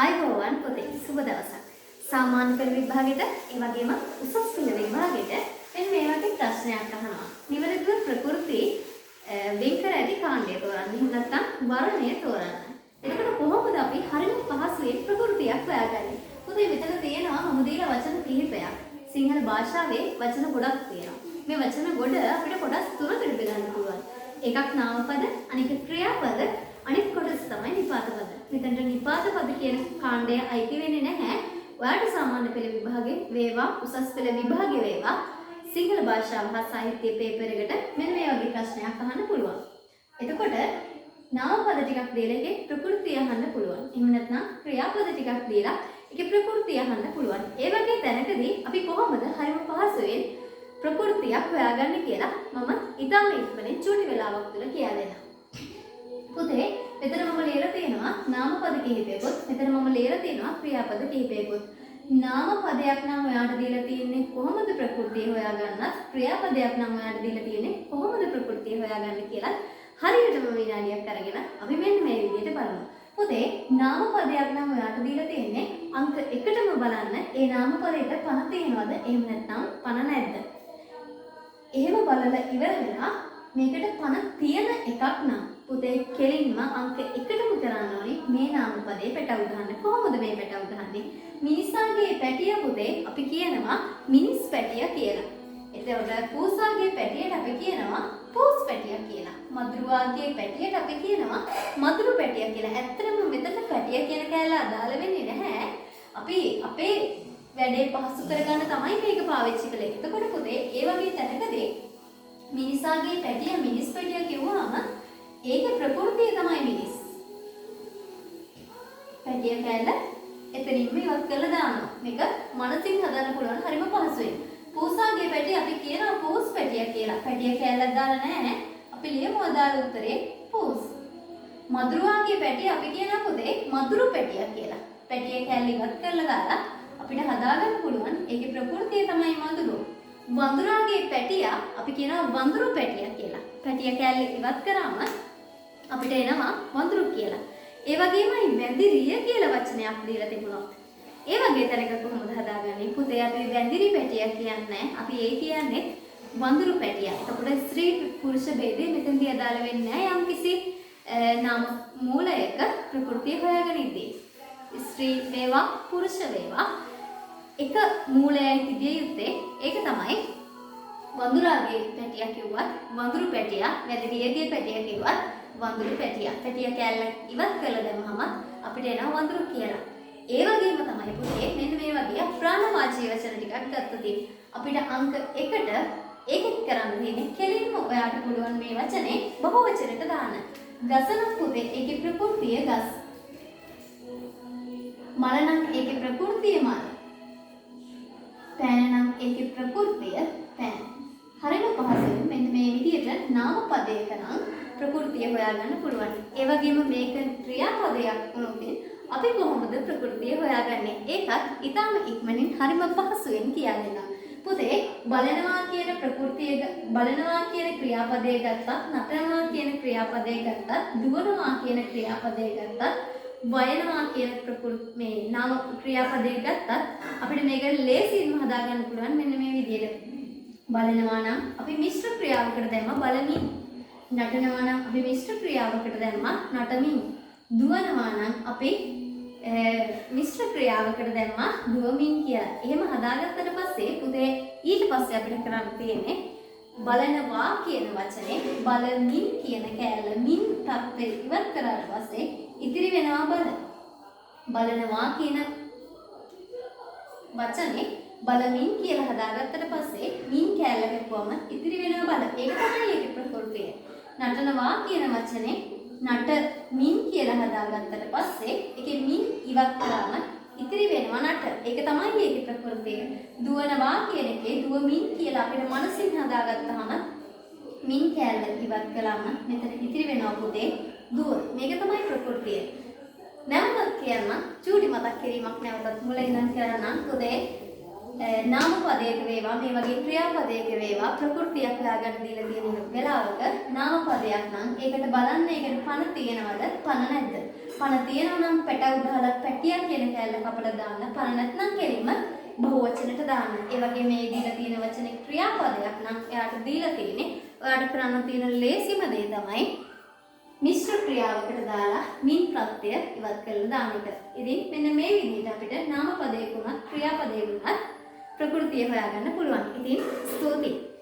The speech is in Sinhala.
ආයුබෝවන් පුතේ, සුබ දවසක්. සාමාන්‍ය පෙළ විභාගෙට ඒ වගේම උසස් පෙළ විභාගෙට මෙන්න මේ වගේ ප්‍රශ්නයක් අහනවා. නිවැරදිව ප්‍රකෘති වෙන් කර ඇති කාණ්ඩය තෝරන්න. එහෙම නැත්නම් වර්ණය තෝරන්න. එතකොට කොහොමද අපි හරිම පහසුවෙන් ප්‍රකෘතියක් හොයාගන්නේ? පුතේ, මෙතන තියෙනවා මම දීලා වචන කිහිපයක්. සිංහල භාෂාවේ වචන ගොඩක් තියෙනවා. මේ වචන ගොඩ අපිට කොටස් තුනකට බෙදන්න පුළුවන්. එකක් නාමපද, අනික ක්‍රියාපද, අනිත් කොටස තමයි නිපාත පද. මෙතනට නිපාත පද කියන කාණ්ඩය අයිති වෙන්නේ නැහැ. ඔයාලට සාමාන්‍ය පෙළ විභාගේ වේවා, උසස් පෙළ විභාගේ වේවා, සිංහල භාෂාව හා සාහිත්‍ය පේපර් එකට මෙන්න මේ වගේ ප්‍රශ්නයක් අහන්න පුළුවන්. එතකොට නාමපද ටිකක් දීලා ඒකේ ප්‍රකෘතිය අහන්න පුළුවන්. එහෙම නැත්නම් ක්‍රියාපද ටිකක් දීලා ඒකේ ප්‍රකෘතිය අහන්න පුළුවන්. ඒ වගේ තැනකදී අපි කොහොමද හරිම පහසුවෙන් ප්‍රකෘතියක් හොයාගන්නේ කියලා මම ඉතාම ඉක්මනින් චූටි වෙලාවක් තුළ කියලා දෙන්නම්. පුතේ, මෙතන මම ලියලා තියෙනවා නාමපද කිහිපයකුත්, මෙතන මම ලියලා තියෙනවා ක්‍රියාපද කිහිපයකුත්. නාමපදයක් නම් ඔයාට දීලා තියෙන්නේ කොහොමද ප්‍රකෘතිය හොයාගන්නත්, ක්‍රියාපදයක් නම් ඔයාට දීලා තියෙන්නේ කොහොමද ප්‍රකෘතිය හොයාගන්න කියලා හරියටම විනාඩියක් අරගෙන අපි මෙන්න මේ විදිහට බලමු. පුතේ, නාමපදයක් නම් ඔයාට දීලා තියෙන්නේ අංක එකටම බලන්න ඒ නාමපදයට පණ තියෙනවද එහෙම නැත්නම් පණ නැද්ද? එහෙම බලලා ඉවර වෙලා මේකට පණ තියෙන එකක් නම් පුතේ කෙලින්ම අංක එකටම කරන්න ඕනේ මේ නාමපදේ පැටවු ගහන්න. කොහොමද මේ පැටවු ගහන්නේ? මිනිසාගේ පැටිය පුතේ අපි කියනවා මිනිස් පැටිය කියලා. එතකොට පූසාගේ පැටියට අපි කියනවා පූස් පැටිය කියලා. මදුරුවාගේ පැටියට අපි කියනවා මදුරු පැටිය කියලා. ඇත්තටම මෙතන පැටිය කියන කෑල්ල අදාළ වෙන්නේ නැහැ. අපි අපේ වැඩේ පහසු කරගන්න තමයි මේක පාවිච්චි කළේ. එතකොට පුතේ ඒ වගේ තැනකදී මිනිසාගේ පැටිය මිනිස් පැටිය කිව්වහම ඒකේ ප්‍රකෘතිය තමයි මිනිස්. පැටිය කෑල්ල එතනින්ම ඉවත් කරලා දානවා. මේක මනසින් හදන්න පුළුවන් හරිම පහසුවෙන්. පූසාගේ පැටිය අපි කියනවා පූස් පැටිය කියලා. පැටිය කෑල්ලක් දාලා නැහැ. අපි ලියමු අදාළ උත්තරේ පූස්. මදුරුවාගේ පැටිය අපි කියනවා පුතේ මදුරු පැටිය කියලා. පැටිය කෑල්ල ඉවත් කරලා දාලා අපිට හදාගන්න පුළුවන් ඒකේ ප්‍රකෘතිය තමයි මදුරු. වඳුරාගේ පැටියා අපි කියනවා වඳුරු පැටියා කියලා. පැටිය කෑල්ල ඉවත් කරාම අපිට එනවා වඳුරු කියලා. ඒ වගේමයි වැඳිරිය කියලා වචනයක් දීලා තිබුණොත්. ඒ වගේ තැනක කොහොමද හදාගන්නේ? පුතේ, අපි වැඳිරි පැටියා කියන්නේ, අපි ඒ කියන්නේ වඳුරු පැටියා. එතකොට ස්ත්‍රී පුරුෂ භේදය මෙතනදී අදාළ වෙන්නේ නැහැ යම්කිසි නාම මූලයක ප්‍රකෘතිය හොයාගෙන ඉද්දී. ස්ත්‍රී වේවා පුරුෂ වේවා එක මූලයයි තිබිය යුත්තේ. ඒක තමයි වඳුරාගේ පැටියා කිව්වත් වඳුරු පැටියා, වැඳිරියගේ පැටියා කිව්වත් වඳුරු පැටියා. පැටියා කෑල්ල ඉවත් කරලා දැම්මහම අපිට එනවා වඳුරු කියලා. ඒ වගේම තමයි පුතේ මෙන්න මේ වගේ අප්‍රාණවාචී වචන ටිකක් ගත්තොත් අපිට අංක එකට ඒකෙත් කරන්න තියෙන්නේ කෙලින්ම ඔයාට පුළුවන් මේ වචනේ බහුවචනයට දාන්න. ගස නම් පුතේ ඒකේ ප්‍රකෘතිය ගස්. මල නම් ඒකේ ප්‍රකෘතිය මල්. පෑන නම් ඒකේ ප්‍රකෘතිය පෑන. හරිම පහසුවෙන් මෙන්න මේ විදිහට නාම පදයක නම් ප්‍රකෘතිය හොයාගන්න පුළුවන්. ඒ වගේම මේක ක්‍රියාපදයක් වුණොත් අපි කොහොමද ප්‍රකෘතිය හොයාගන්නේ? ඒකත් ඉතාම ඉක්මනින් හරිම පහසුවෙන් කියලා දෙන්නම්. පුතේ, බලනවා කියන ප්‍රකෘතිය, බලනවා කියන ක්‍රියාපදය ගත්තත්, නටනවා කියන ක්‍රියාපදය ගත්තත්, දුවනවා කියන ක්‍රියාපදය ගත්තත්, වයනවා කියන ප්‍රකෘති මේ නාම ක්‍රියාපදය ගත්තත් අපිට මේක ලේසියෙන්ම හදාගන්න පුළුවන් මෙන්න මේ විදිහට. බලනවා නම් අපි මිශ්‍ර ක්‍රියාවකට දැම්මා බලමින්. නටනවා නම් අපි මිශ්‍ර ක්‍රියාවකට දැම්මා නටමින්. දුවනවා නම් අපි මිශ්‍ර ක්‍රියාවකට දැම්මා දුවමින් කියලා. එහෙම හදාගත්තට පස්සේ පුතේ ඊට පස්සේ අපිට කරන්න තියෙන්නේ බලනවා කියන වචනේ බලමින් කියන කෑල්ල මින් තත්ත්වය ඉවත් කරාට පස්සේ ඉතිරි වෙනවා බල. බලනවා කියන වචනේ බලමින් කියලා හදාගත්තට පස්සේ මින් කෑල්ල කැපුවම ඉතිරි වෙනවා බල. ඒක තමයි ඒකේ ප්‍රකෘතිය. නටනවා කියන වචනේ නටමින් කියලා හදාගත්තට පස්සේ ඒකේ මින් ඉවත් කරාම ඉතිරි වෙනවා නට. ඒක තමයි ඒකේ ප්‍රකෘතිය. දුවනවා කියන එකේ දුවමින් කියලා අපිට මනසින් හදාගත්තාම මින් කෑල්ල ඉවත් කළාම මෙතන ඉතිරි වෙනවා පුතේ දුව. මේක තමයි ප්‍රකෘතිය. නැවතත් කියන්න, චූටි මතක් කිරීමක් නැවතත් මුල ඉඳන් කරන්නම් පුතේ. නාම පදයක වේවා මේ වගේ ක්‍රියාපදයක වේවා ප්‍රකෘතියක් හොයාගන්න දීලා තියෙන වෙලාවක නාම පදයක් නම් ඒකට බලන්න ඒකට පණ තියෙනවද පණ නැද්ද. පණ තියෙනවා නම් පැටවු ගහලා හැකියා කියන කෑල්ල කපලා දාන්න. පණ නැත්නම් කෙලින්ම බහුවචනට දාන්න. ඒ වගේ මේ දීලා තියෙන වචනේ ක්‍රියාපදයක් නම් එයාට දීලා තියෙන්නේ, ඔයාට කරන්න තියෙන ලේසිම දේ තමයි මිශ්‍ර ක්‍රියාවකට දාලා මින් ප්‍රත්‍ය ඉවත් කරලා දාන එක. ඉතින් මෙන්න මේ විදිහට අපිට නාමපදයක වුණත් ක්‍රියාපදයක වුණත් ප්‍රකෘතිය හොයාගන්න පුළුවන්. ඉතින් ස්තුතියි.